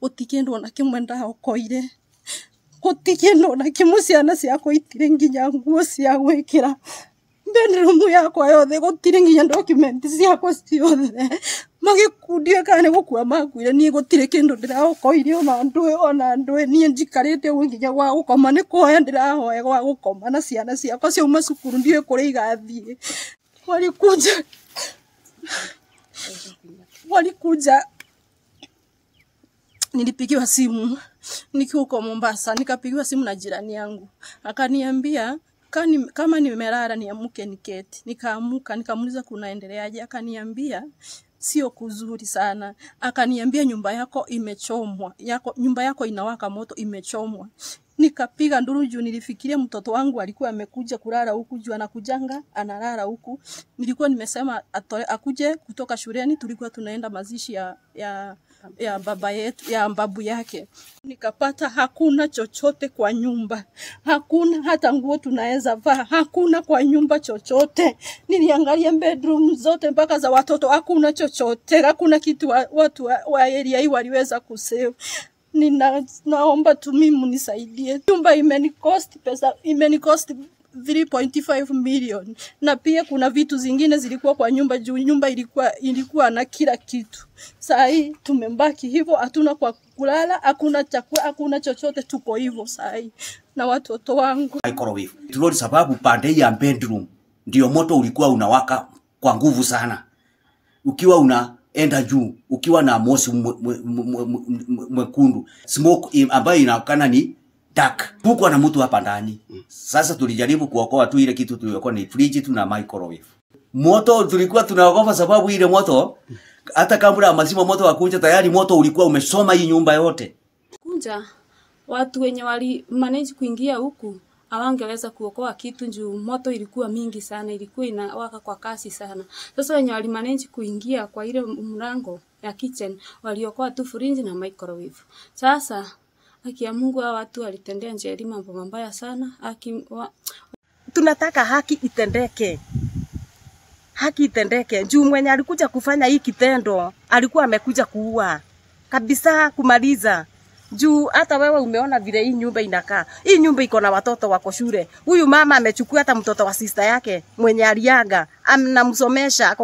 Gũtikĩndũ ona kĩmwe ndaokoire, gũtikĩndũ ona kĩmwe, ciana ciakwa itirĩ nginya nguo cia gwĩkĩra, bedroom yakwa yothe gũtirĩ nginya document ciakwa ciothe magĩkundio kana nĩ gũkua makuire. Niĩ gũtirĩ kĩndũ ndĩraokoire, ona ndũĩ, ona ndũĩ. Niĩ njikarĩte ũguo nginya gwa gũkoma nĩ kũhoya ndĩrahoya gwa gũkoma, na ciana ciakwa ciauma cukuru ndiũĩ kũrĩa igathiĩ. Walikuja, nilipigiwa simu nikiwa huko Mombasa, nikapigiwa simu na jirani yangu akaniambia kama nimelala niamke niketi. Nikaamuka, nikamuuliza kunaendeleaje, akaniambia sio kuzuri sana. Akaniambia nyumba yako imechomwa, nyumba yako inawaka moto, imechomwa. Nikapiga nduru juu nilifikiria mtoto wangu alikuwa amekuja kulala huku, juu anakujanga analala huku. Nilikuwa nimesema atole, akuje kutoka shuleni, tulikuwa tunaenda mazishi ya baba yetu, ya babu yake. Nikapata hakuna chochote kwa nyumba, hakuna hata nguo tunaweza vaa, hakuna kwa nyumba chochote. Niliangalia bedroom zote mpaka za watoto, hakuna chochote, hakuna kitu watu wa area hii waliweza kusave. Naomba tu mimi mnisaidie. Nyumba imenicost pesa, imenicost 3.5 million, na pia kuna vitu zingine zilikuwa kwa nyumba juu nyumba ilikuwa na kila kitu. Saa hii tumembaki hivyo, hatuna kwa kulala, hakuna chakula, hakuna chochote, tuko hivyo saa hii na watoto wangu. Microwave. Tulori sababu pande ya bedroom ndio moto ulikuwa unawaka kwa nguvu sana. Ukiwa unaenda juu, ukiwa na moshi mwekundu, smoke ambayo inaonekana ni dark. Hukuwa na mtu hapa ndani. Sasa tulijaribu kuokoa tu ile kitu tuliokoa ni fridge tu na microwave. Moto tulikuwa tunaogopa sababu ile moto hata kabla mazima moto wakuja tayari moto ulikuwa umesoma hii nyumba yote. Kunja watu wenye wali manage kuingia huku hawangeweza kuokoa kitu juu moto ilikuwa mingi sana, ilikuwa inawaka kwa kasi sana. Sasa wenye wali manage kuingia kwa ile mlango ya kitchen waliokoa tu fridge na microwave. Sasa haki ya Mungu, hawa watu walitendea Njeri mambo mabaya sana. Tunataka haki itendeke, haki itendeke. Juu mwenye alikuja kufanya hii kitendo alikuwa amekuja kuua kabisa, kumaliza. Juu hata wewe umeona vile hii nyumba inakaa. Hii nyumba iko na watoto wako shule. Huyu mama amechukua hata mtoto wa sister yake mwenye aliaga, anamsomesha.